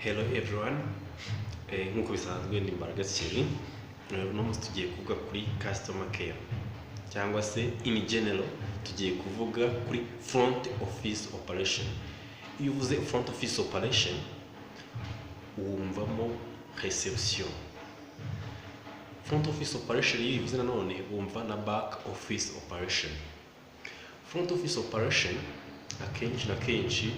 Hello everyone. Nk'uko bisanzwe ni Mbaraga Thierry. Uno munsi tugiye kuvuga kuri customer care, cyangwa se in general tugiye kuvuga kuri front office operation. Iyo uvuze front office operation wumvamo reception. Front office operation iyo uyivuze nanone wumva na back office operation. Front office operation akenshi na kenshi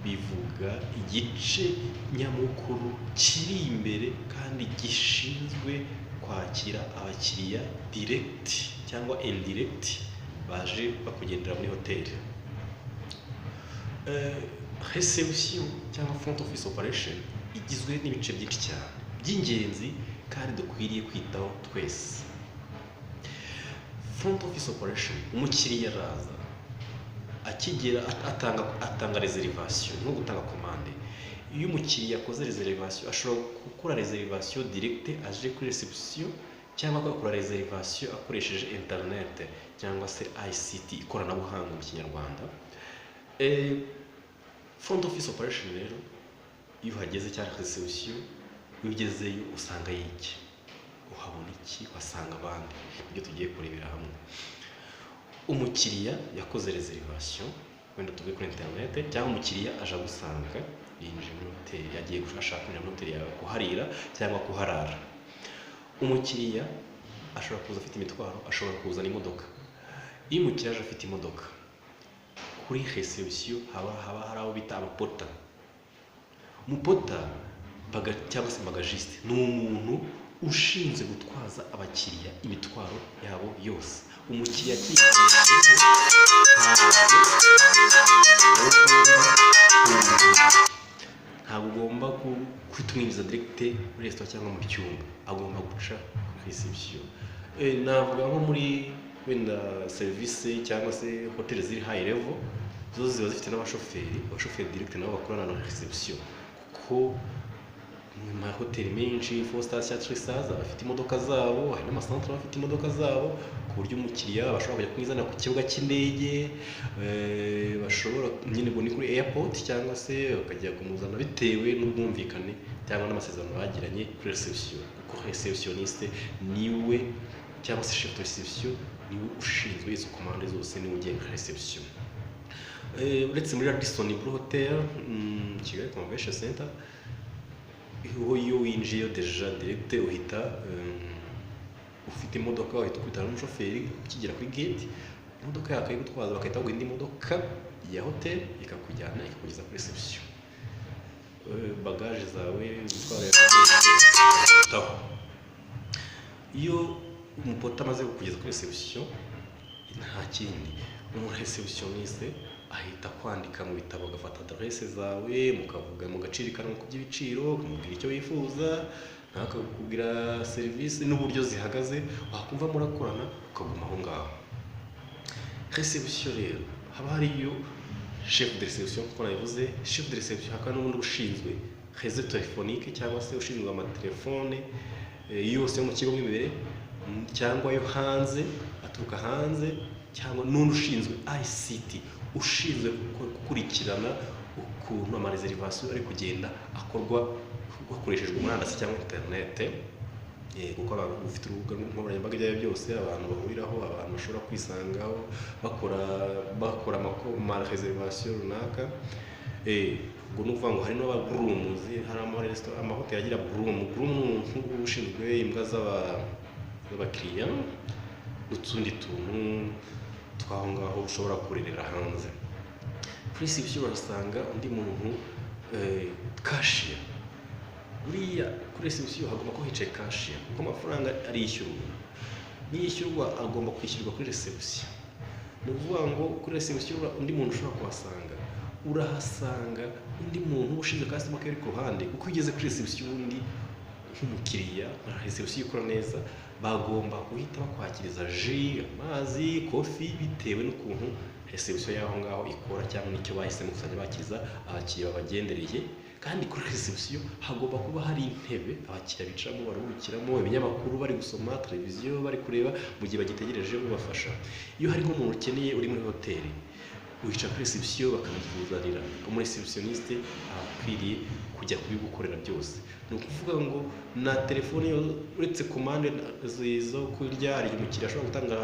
bivuga igice nyamukuru kiri imbere kandi gishinzwe kwakira abakiriya direct cyangwa indirect baje bakugendera muri hoteli. Reception cyangwa front office operation igizwe n'ibice byinshi cyane by'ingenzi kandi dukwiriye kwitaho twese. Front office operation, umukiriya araza, akigera atanga reservation, nko gutanga commande. Iyo umukiriya akoze reservation, ashobora gukora reservation direct aje kuri reception, cyangwa agakora reservation akoresheje internet cyangwa se ICT, ikoranabuhanga mu Kinyarwanda. Front office operation rero, iyo uhageze, cyangwa reception, iyo ugezeyo usanga iki? Uhabona iki? Uhasanga abandi? Nibyo tugiye kurebera hamwe. Umukiriya yakoze reservation, wenda tuvuge kuri internet, cyangwa umukiriya aje agusanga, yinjiye muri hoteli, agiye ashaka kwinjira muri hoteli yawe kuharira cyangwa kuharara. Umukiriya ashobora kuza afite imitwaro, ashobora kuzana imodoka. Iyo umukiriya aje afite imodoka, kuri reception haba hari abo bita abaporter. Umuporter cyangwa se bagagiste ni umuntu ushinzwe gutwaza abakiriya imitwaro yabo yose. Umukiriya akigezeho, ntabwo ugomba guhita umwinjiza direct muri resitora cyangwa mu cyumba, agomba guca kuri reception. Navuga nko muri wenda serivisi cyangwa se hoteli ziri high level, zo ziba zifite n'abashoferi, abashoferi direct nabo bakorana na reception, kuko mu mahoteli menshi four stars cyangwa three stars bafite imodoka zabo, hari n'amasantere bafite imodoka zabo, ku buryo umukiriya bashobora kujya kumwizana ku kibuga cy'indege, bashobora nyine, ubwo ni kuri airport, cyangwa se bakajya kumuzana bitewe n'ubwumvikane cyangwa n'amasezerano bagiranye kuri reception, kuko receptioniste niwe, cyangwa se chef de reception, niwe ushinzwe izo komande zose, niwe ugenga reception. Uretse muri Radisson Blu Hotel, Kigali Convention Center, aho iyo winjiye déjà direct uhita ufite imodoka, uhita ukubitana n'umushoferi ukigera kuri gate, imodoka yawe akayigutwaza, bagahita baguha indi modoka ya hotel ikakujyana ikakugeza kuri reception. Bagage zawe, imitwaro yawe. Iyo umuporter amaze kukugeza kuri reception, nta kindi, umureceptioniste ahita kwandika mu bitabo, agafata adresse zawe, mukavuga, mugacirikana ku by'ibiciro, ukamubwira icyo wifuza, nawe akakubwira serivisi n'uburyo zihagaze, wakumva murakorana ukaguma aho ngaho. Reception rero haba hariyo chef de reception, kuko nabivuze, chef de reception, hakaba n'ubundi ushinzwe réseau téléphonique cyangwa se ushinzwe amatelefone yose yo mu kigo mo imbere, cyangwa yo hanze aturuka hanze, cyangwa n'undi ushinzwe ICT, ushinzwe gukurikirana ukuntu amareservation ari kugenda akorwa hakoreshejwe murandasi cyangwa internet. Kuko abantu ufite urubuga nkoranyambaga, ibyo ari byo byose abantu bahuriraho, abantu bashobora kwisangaho bakora ama reservation runaka. Ubwo ni ukuvuga ngo hari n'abagrooms, hari amaresitora, amahoteli agira groom. Groom ni umuntu ushinzwe imbwa z'abakiriya n'utundi tuntu tw'aho ngaho ushobora kurerera hanze. Kuri reception urasanga undi muntu, cashier. Buriya kuri reception hagomba kuba hicaye cashier, kuko amafaranga arishyurwa, niyishyurwa agomba kwishyurwa kuri reception. Ni ukuvuga ngo kuri reception undi muntu ushobora kuhasanga, urahasanga undi muntu ushinzwe customer care ku ruhande, kuko iyo ugeze kuri reception, ubundi nk'umukiriya, nka reception ikora neza, bagomba guhita bakwakiriza jus, amazi, coffee, bitewe n'ukuntu reception y'aho ngaho ikora cyangwa n'icyo bahisemo kuzajya bakiriza abakiriya babagendereye. Kandi kuri reception hagomba kuba hari intebe abakiriya bicaramo, baruhukiramo, ibinyamakuru bari gusoma, televiziyo bari kureba mu gihe bagitegereje ubafasha. Iyo hari nk'umuntu ukeneye uri muri hoteli. Wica kuri reception bakabikuzanira. Umu réceptionniste aba akwiriye kujya kubigukorera byose. Ni ukuvuga ngo na telefone uretse commande zo kurya, hari igihe umukiriya ashobora gutanga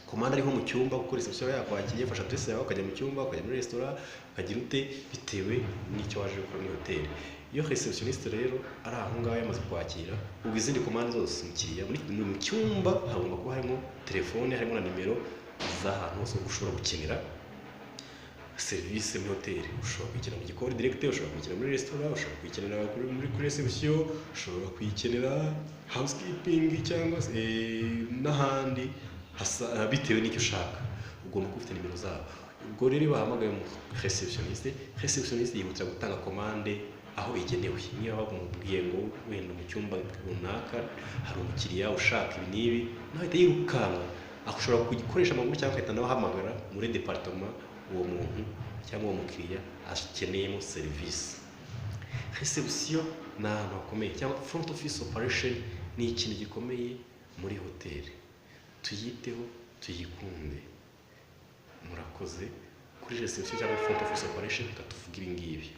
commande ariho mu cyumba, kuko reception yakwakiriye, fasha adresse yawe, ukajya mu cyumba, ukajya muri resitora, ukagira ute, bitewe n'icyo waje gukora muri hoteli. Iyo réceptionniste rero ari aho ngaho yamaze kwakira, ubwo izindi commande zose umukiriya mu cyumba hagomba kuba harimo telefone, harimo na nimero z'ahantu hose ushobora gukenera serivisi muri hoteli. Ushobora kuyikenera mu gikoni direct, ushobora kuyikenera muri resitora, ushobora kuyikenera kuri reception, ushobora kuyikenera housekeeping cyangwa se n'ahandi bitewe n'icyo ushaka, ugomba kuba ufite nimero zabo. Ubwo rero iyo bahamagaye umu réceptionniste, réceptionniste yihutira gutanga commande aho igenewe. Niba bamubwiye ngo wenda mu cyumba runaka hari umukiriya ushaka ibi n'ibi, nawe ahita yirukanka. Ashobora gukoresha amaguru cyangwa agahita nawe ahamagara muri département uwo muntu cyangwa uwo mukiriya akeneyemo serivisi. Reception ni ahantu hakomeye, cyangwa front office operation ni ikintu gikomeye muri hoteli. Tuyiteho, tuyikunde. Murakoze. Kuri reception cyangwa front office operation, reka tuvuge ibi ngibi.